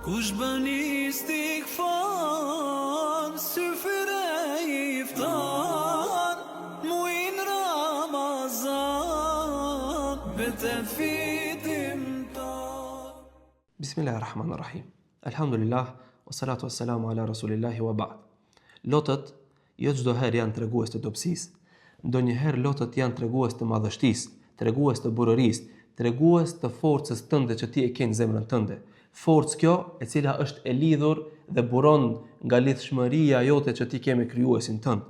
Kush bën istigfar, syfyr e iftar, mujin Ramazan, mbetet fitimtar. Bismillahirrahmanirrahim. Elhamdulillah, wa salatu wa salamu ala rasulillahi wa ba'd. Lotët jo çdo herë janë tregues të dobësisë. Ndonjëherë lotët janë tregues të madhështisë, tregues të burrërisë, tregues të forcës tënde që ti e ke në zemrën tënde. Forcë kjo e cila është e lidhur dhe buron nga lidhshmëria jote që ti ke me krijuesin tënd.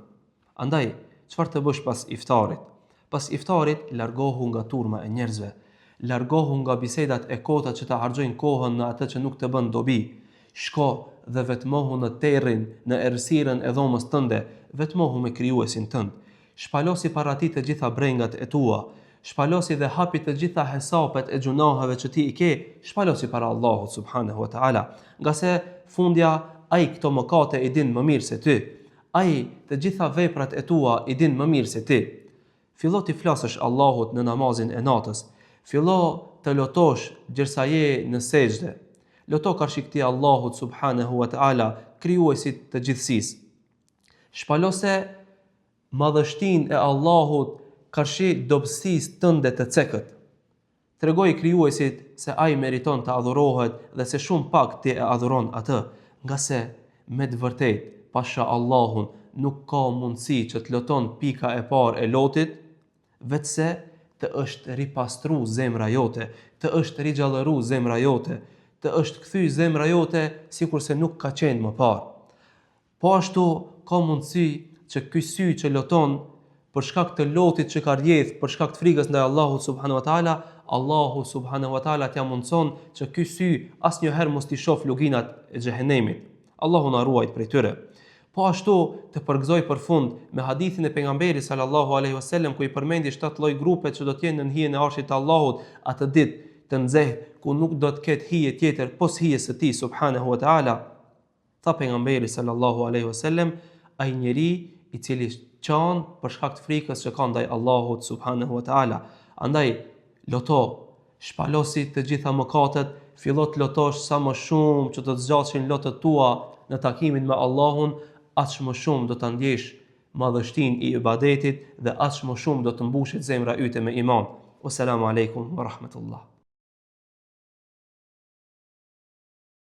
Andaj, çfarë të bësh pas iftarit? Pas iftarit, largohu nga turma e njerëzve. Largohu nga bisedat e kota që ta harxhojnë kohën në atë që nuk të bën dobi. Shko dhe vetmohu në terrin, në errësirën e dhomës tënde, vetmohu me Krijuesin tënd. Shpalosi para Tij të gjitha brengat e tua. Shpalosi dhe hapi të gjitha hesapet e gjunaheve që ti i ke, shpalosi para Allahut subhanehu ve teala. Ngase fundja Ai këto mëkate i din më mirë se ty. Ai të gjitha veprat e tua i din më mirë se ti. Fillo t'i flasësh Allahut në namazin e natës. Fillo të lotosh gjersa je në sexhde. Loto karshi këtij Allahut subhanehu ve teala, krijuesit të gjithësisë. Shpalose madhështinë e Allahut karshi dobësisë tënde të cekët. Tregoji Krijuesit se Ai meriton të adhurohet dhe se shumë pak ti e adhuron Atë, ngase, me të vërtetë, pasha Allahun, nuk ka mundësi që të loton pika e parë e lotit, veçse të është ripastru zemra jote, të është rigjallëru zemra jote, të është kthy zemra jote sikurse nuk ka qenë më parë. Po ashtu ka mundësi që ky sy që loton për shkak të lotit që ka rrjedh, për shkak të frikës ndaj Allahut subhanahu wa taala, Allahu subhanahu wa taala t'ia mundëson që ky sy asnjëherë mos t'i shoh luginat e xhehenemit. Allahu na ruajt prej tyre. Po ashtu të përgëzoj për fund me hadithin e pejgamberit sallallahu alaihi wasallam ku i përmendi shtatë lloj grupe që do të jenë nën hijen e arshit të Allahut atë ditë të nxehtë ku nuk do të ketë hije tjetër pos hijes së tij subhanahu wa taala. Tha Pejgamberi sallallahu alejhi ve sellem, ai njeri i cili qan për shkak të frikës që ka ndaj Allahut subhanehu ve teala. Andaj loto, shpalosi të gjitha mëkatet, fillo të lotosh sa më shumë që do të zgjashin lotët tua në takimin me Allahun, aq më shumë do ta ndjesh madhështinë e ibadetit dhe aq më shumë do të mbushet zemra yte me iman. Wassalamu alejkum wa rahmetullah.